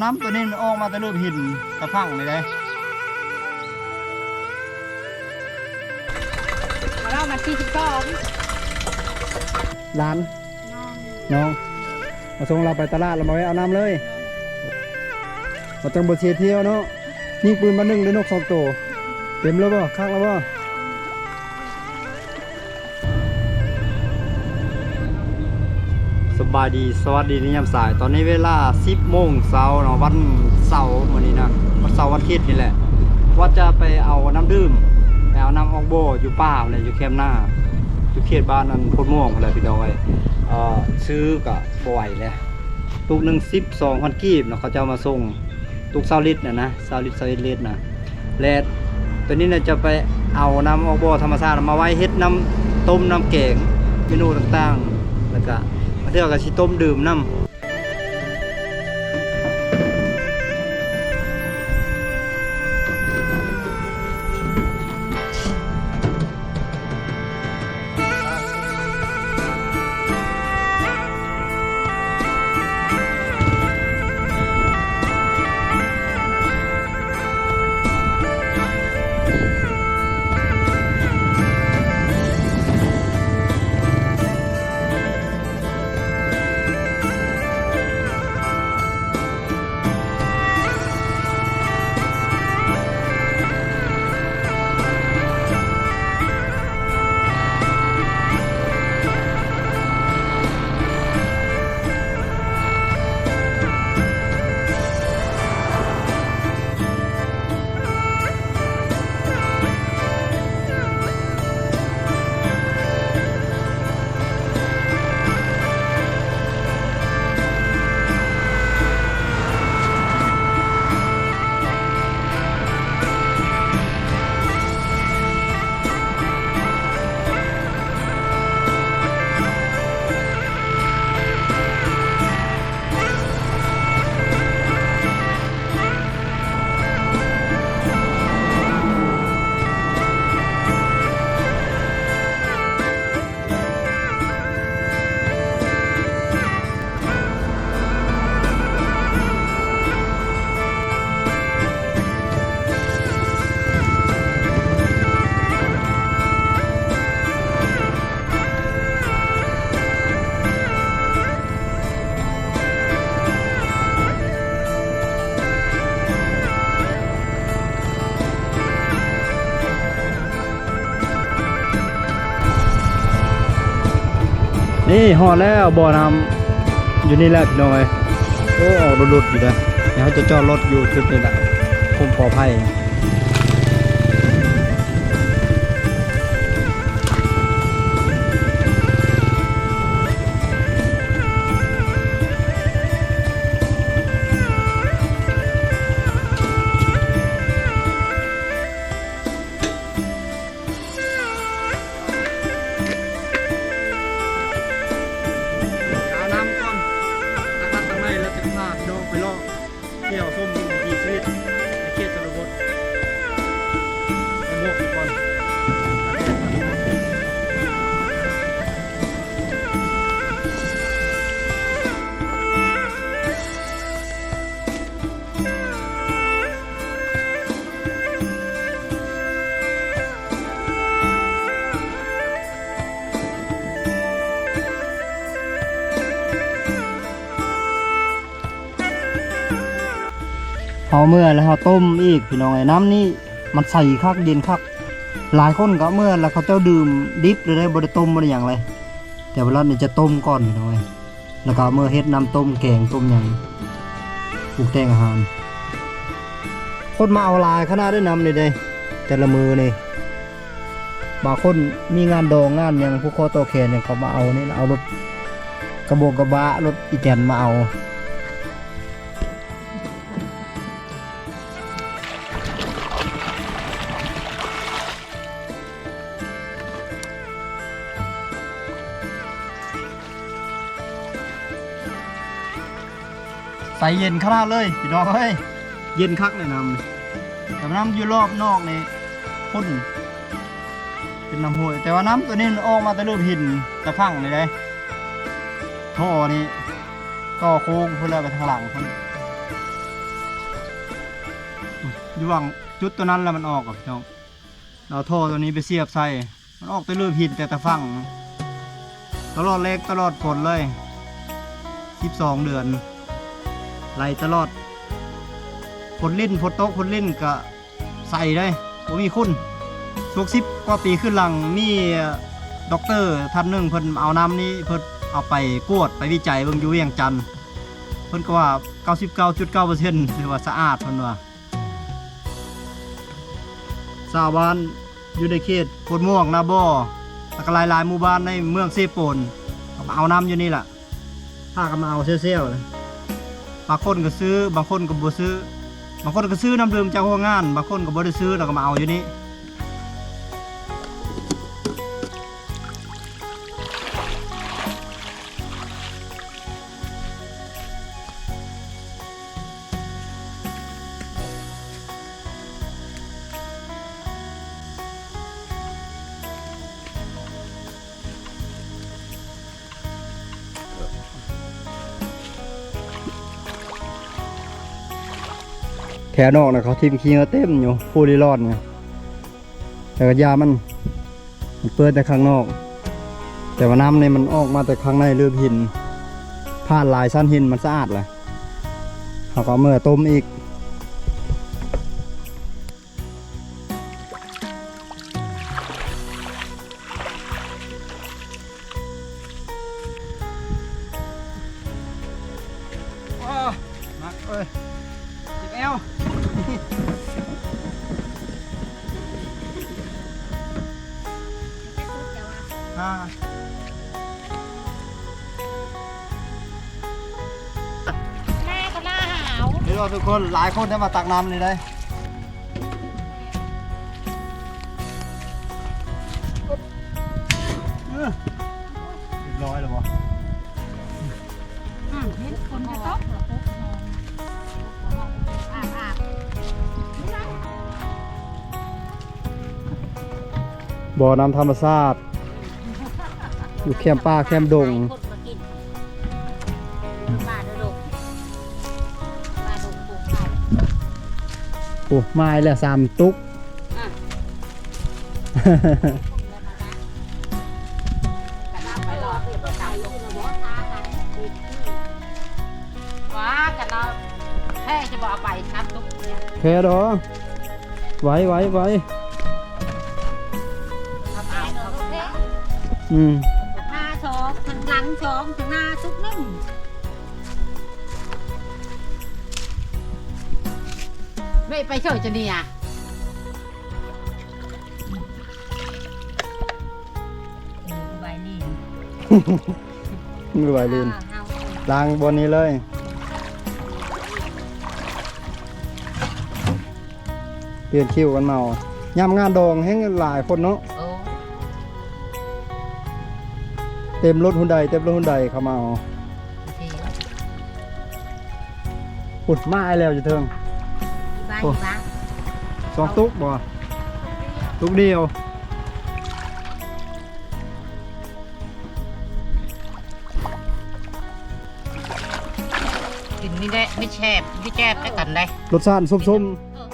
ນ້ຳໂຕນີ້ອອກມາແຕ່ເລິບຫີນຕະຝັ່ງນີ້ເດ້. ເອົາລາວມາສີ່ສິບສອງ ຫຼານ ນ້ອງ ນ້ອງ ມາສົ່ງລາວໄປຕະຫຼາດ ລາວມາແວະເອົານ້ຳເລີຍ. ມາຈັ່ງບໍ່ເສຍທ່ຽວເນາະ. ຍິງປືນມາໜຶ່ງ ໄດ້ນົກສອງໂຕ. ເຕັມແລ້ວບໍ່? ຄັກແລ້ວບໍ່? ສະບາຍດີ ສະຫວັດດີໃນຍາມສາຍ. ຕອນນີ້ເວລາສິບໂມງເຊົ້າເນາະ ວັນເສົາມື້ນີ້ນະ ວັນເສົາວັນອາທິດນີ້ແຫຼະ. ວ່າຈະໄປເອົານ້ຳດື່ມ ໄປເອົານ້ຳອອກບໍ່ຢູ່ປ່າພຸ້ນແຫຼະ ຢູ່ແຄມນາ ຢູ່ເຂດບ້ານອັນໂພນມ່ວງພຸ້ນແຫຼະພີ່ນ້ອງເອີຍ. ເອີ ຊື້ກະບໍ່ໄຫວແຫຼະ ຕຸກໜຶ່ງສິບສອງພັນກີບເນາະ ເຂົາເຈົ້າມາສົ່ງ ຕຸກຊາວລິດນະນະ ຊາວລິດ ຊາວເອັດລິດນະ. ແລະ ໂຕນີ້ນະ ຈະໄປເອົານ້ຳອອກບໍ່ທຳມະຊາດມາໄວ້ເຮັດນ້ຳຕົ້ມ ນ້ຳແກງ ເມນູຕ່າງໆ ແລ້ວກະບາງເທື່ອກະຊິຕົ້ມດື່ມນຳ. ນີ້ຮອດແລ້ວ ບໍ່ນ້ຳຢູ່ນີ້ແຫຼະພີ່ນ້ອງເອີຍ. ໂອ້ ອອກຫຼຸດໆຢູ່ເດີ. ດຽວເຮົາຈະຈອດລົດຢູ່ຈຸດນີ້ແຫຼະ ຄວາມປອດໄພ. ເອົານ້ຳກ່ອນ ຕັກໆ ຂ້າງໃນ ແລ້ວຈະພາພີ່ນ້ອງໄປເລາະທ່ຽວຊົມວິຖີຊີວິດໃນເຂດຊົນນະບົດ ໃນໝວກກ່ອນ. ເຮົາເມືອແລ້ວເຮົາຕົ້ມອີກພີ່ນ້ອງເອີຍ. ນ້ຳນີ້ມັນໃສຄັກ ເຢັນຄັກ. ຫຼາຍຄົນກໍເອົາເມືອແລ້ວເຂົາເຈົ້າດື່ມດິບເລີຍເດ້ ບໍ່ໄດ້ຕົ້ມ ບໍ່ໄດ້ຫຍັງເລີຍ. ແຕ່ວ່າລັດນີ້ຈະຕົ້ມກ່ອນພີ່ນ້ອງເອີຍ. ແລ້ວກໍເອົາເມືອເຮັດນ້ຳຕົ້ມແກງຕົ້ມຫຍັງ ປຸງແຕ່ງອາຫານ. ຄົນມາເອົາຫຼາຍຂະໜາດເດ້ ນ້ຳນີ້ເດ້ ແຕ່ລະມື້ນີ້. ບາງຄົນມີງານດອງງານຫຍັງ ຜູກຄໍຕໍ່ແຂນຫຍັງ ເຂົາມາເອົານີ້ ເອົາລົດກະບົກກະບະ ລົດອີແຕນມາເອົາ. ໃສເຢັນຂະໜາດເລີຍພີ່ນ້ອງເອີຍ. ເຢັນຄັກແຫຼະນ້ຳ ແຕ່ນ້ຳຢູ່ລອບນອກນີ້ຂຸ້ນ ເປັນນ້ຳຫ້ວຍ. ແຕ່ວ່ານ້ຳໂຕນີ້ອອກມາແຕ່ເລິບຫີນຕະຝັ່ງນີ້ເດ້. ທໍ່ນີ້ຕໍ່ໂຄ້ງພຸ້ນແລ້ວໄປທາງຫຼັງພຸ້ນ. ຢູ່ຫວ່າງຈຸດຕົວນັ້ນລະມັນອອກອະພີ່ນ້ອງ. ເອົາທໍ່ຕົວນີ້ໄປສຽບໃສ່ ມັນອອກແຕ່ເລີບຫີນແຕ່ຕາຝັ່ງ ຕະຫຼອດແລ້ງຕະຫຼອດຝົນເລີຍ ສິບສອງເດືອນ ໄຫຼຕະຫຼອດ. ຝົນລິນ ຝົນຕົກ ຝົນລິນກະໃສເດ້ ບໍ່ມີຂຸ່ນ. ຊ່ວງສິບກວ່າປີຂຶ້ນຫຼັງ ມີດັອກເຕີທ່ານໜຶ່ງ ເພິ່ນເອົານ້ຳນີ້ ເພິ່ນເອົາໄປກວດ ໄປວິໄຈເບິ່ງຢູ່ວຽງຈັນ ເພິ່ນກໍວ່າ ເກົ້າສິບເກົ້າຈຸດເກົ້າເປີເຊັນ ຖືວ່າສະອາດ ເພິ່ນວ່າ. ຊາວບ້ານຢູ່ໃນເຂດໂພນມ່ວງ ນາບໍ່ ແລ້ວກໍຫຼາຍໆໝູ່ບ້ານໃນເມືອງເຊໂປນ ກໍມາເອົານ້ຳຢູ່ນີ້ລະ ພາກັນມາເອົາແຊວໆ. ບາງຄົນກໍຊື້ ບາງຄົນກໍບໍ່ຊື້ ບາງຄົນກໍຊື້ນ້ຳດື່ມຈາກໂຮງງານ ບາງຄົນກໍບໍ່ໄດ້ຊື້ ແລ້ວກໍມາເອົາຢູ່ນີ້. ແຖວນອກນະ ເຂົາຖິ້ມຂີ້ເຫຍື້ອເຕັມຢູ່ ຟູລິລອນນະ ແລ້ວກໍຢາມັນ ມັນເປີດແຕ່ຂ້າງນອກ ແຕ່ວ່ານ້ຳນີ້ມັນອອກມາແຕ່ຂ້າງໃນເລິບຫີນ ຜ່ານຫຼາຍຊັ້ນຫີນ ມັນສະອາດລະ ເຮົາກໍເອົາເມືອຕົ້ມອີກ. ໂອ້ ໜັກເອີຍ ເຈັບແອວ. ອ່າ ແມ່ກໍໜາວ ເຫັນບໍ່ທຸກຄົນ ຫຼາຍຄົນໄດ້ມາຕັກນ້ຳນີ້ໄດ໋. ເອີ ຮຽບຮ້ອຍແລ້ວບໍ່? ອືມ ເຫັນຝົນຈະຕົກ ບໍ່ ນ້ຳທຳມະຊາດ ຢູ່ແຄມປ່າແຄມດົງ. ປາດະດົກ ປາດະດົກປູກໄຂ່ ໂອ້ ມາອີກແລ້ວ ສາມຕຸກ. ອ່ະ ວ່າກັນເນາະ ແພ້ຈະບໍ່ເອົາໄປ ສາມຕຸກນີ້ ແພ້ດອກ. ໄວ ໄວ ໄວ ອືມ ໜ້າສອງ ທາງຫຼັງສອງ ທາງໜ້າສຸດໜຶ່ງ. ແມ່ໄປເຊີຈະເນຍ ໃບລີນ ມືໃບລີນ ອ່າ ລ້າງບ່ອນນີ້ເລີຍ. ປ່ຽນຄິວກັນເມົາ ຍາມງານດອງແຮ່ງຫຼາຍຄົນເນາະ. ໂອ້ ເຕັມລົດຮຸນໄດ ເຕັມລົດຮຸນໄດເຂົ້າມາເອົາ. ພຸ້ນ ມາອີກແລ້ວຢູ່ເທິງ. ໂອ້ ສອງຕຸກບໍ່? ຕຸກດຽວ. ກິນມີແດ່ ມີແຊບ ມີແຈບໃຫ້ກັນໄດ໋ ລົດຊາດສົ້ມໆ. ເອີ.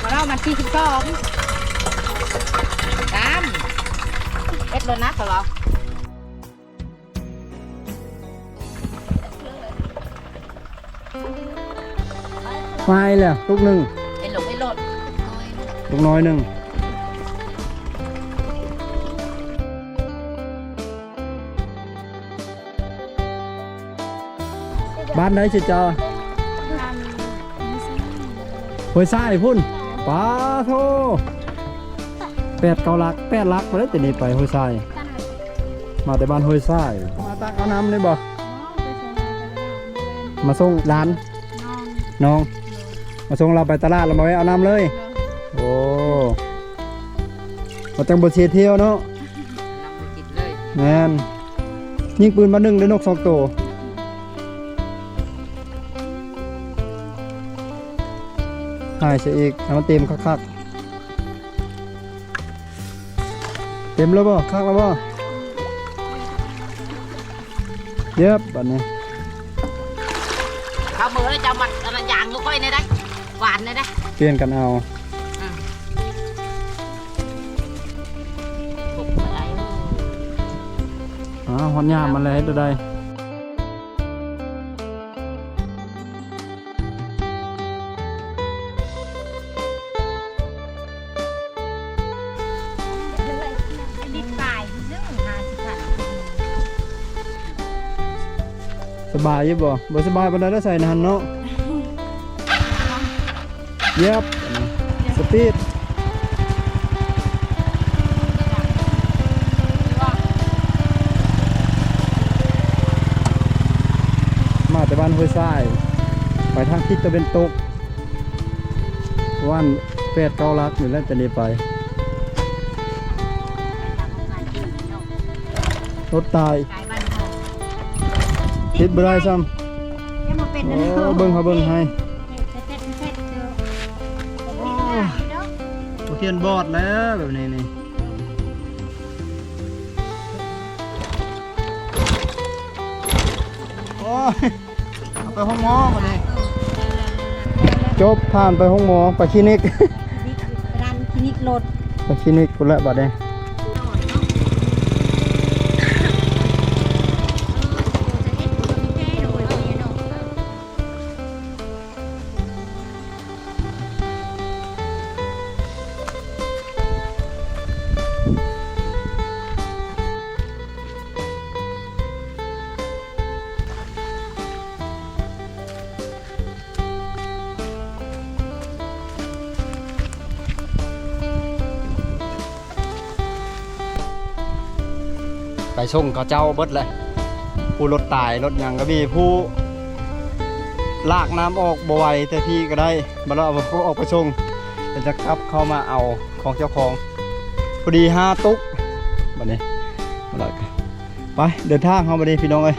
ມາເນາະ ວັນທີສິບສອງ ຕາມ ເຮັດໂລນະ ເຂົາເວົ້າ. ມາອີກແລ້ວ ຕຸກໜຶ່ງ ເຮັດໂລນະ ຕຸກນ້ອຍໜຶ່ງ. ບ້ານໃດຊິເຈົ້າ? ຫ້ວຍຊາຍພຸ້ນ. ປາໂທ ແປດເກົ້າຫຼັກ ແປດຫຼັກໄປແລ້ວ ແຕ່ນີ້ໄປຫ້ວຍຊາຍ. ມາແຕ່ບ້ານຫ້ວຍຊາຍ ມາຕັກເອົານ້ຳນີ້ບໍ່? ມາສົ່ງຫຼານ ນ້ອງ ນ້ອງ ມາສົ່ງລາວໄປຕະຫຼາດ ລາວມາແວະເອົານ້ຳເລີຍ. ໂອ້ ມາຈັ່ງບໍ່ເສຍທ່ຽວເນາະ. ແມ່ນ ຍິງປືນມາໜຶ່ງ ໄດ້ນົກສອງໂຕ. ຫາຍຊະອີກ ໃຫ້ມັນເຕັມຄັກໆ. ເຕັມແລ້ວບໍ່? ຄັກແລ້ວບໍ່? ເຢັບ ບາດນີ້ ເຂົາເມີແລ້ວ ເຈົ້າມັກອັນນັ້ນ ຢາງຢູ່ຂ້ອຍແດ່ໄດ໋ ຫວານແດ່ໄດ໋. ປ່ຽນກັນເອົາ. ອືມ ອ້າວ ຮອດຍາມມັນແລ້ວ ເຮັດແນວໃດ? ສະບາຍຢູ່ບໍ່? ບໍ່ສະບາຍປານໃດ ໄດ້ໃສ່ນັ້ນເນາະ. ເຢັບ ສະປີດ ມາແຕ່ບ້ານຫ້ວຍຊາຍ ໄປທາງທິດຕາເວັນຕົກ ປະມານແປດເກົ້າຫຼັກນີ້ແຫຼະ ຈະໄດ້ໄປ. ລົດຕາຍ ເຮັດບໍ່ໄດ້ຊ້ຳ. ໂອ້ ເບິ່ງເຂົາເບິ່ງໃຫ້ ໂອ້ ບໍ່ຂຽນບອດແລ້ວ ແບບນີ້ນີ້. ໂອ້ຍ ເອົາໄປໂຮງໝໍບາດນີ້. ຈົບ ຜ່ານໄປໂຮງໝໍ ໄປຄລີນິກ ໄປຄລີນິກລົດ ໄປຄລີນິກພຸ້ນແຫຼະບາດນີ້. ໄປສົ່ງເຂົາເຈົ້າເບິດແຫຼະ ຜູ້ລົດຕາຍລົດຫຍັງກໍມີ ຜູ້ລາກນ້ຳອອກບໍ່ໄຫວແຕ່ພີ້ກໍໄດ້ ບັດເຮົາເອົາອອກໄປສົ່ງ ແລ້ວຈະກັບເຂົ້າມາເອົາຂອງເຈົ້າຂອງ. ພໍດີຫ້າຕຸກ ບັດນີ້ ບັດນີ້ ໄປເດີນທາງເຮົາບັດນີ້ ພີ່ນ້ອງເອີຍ.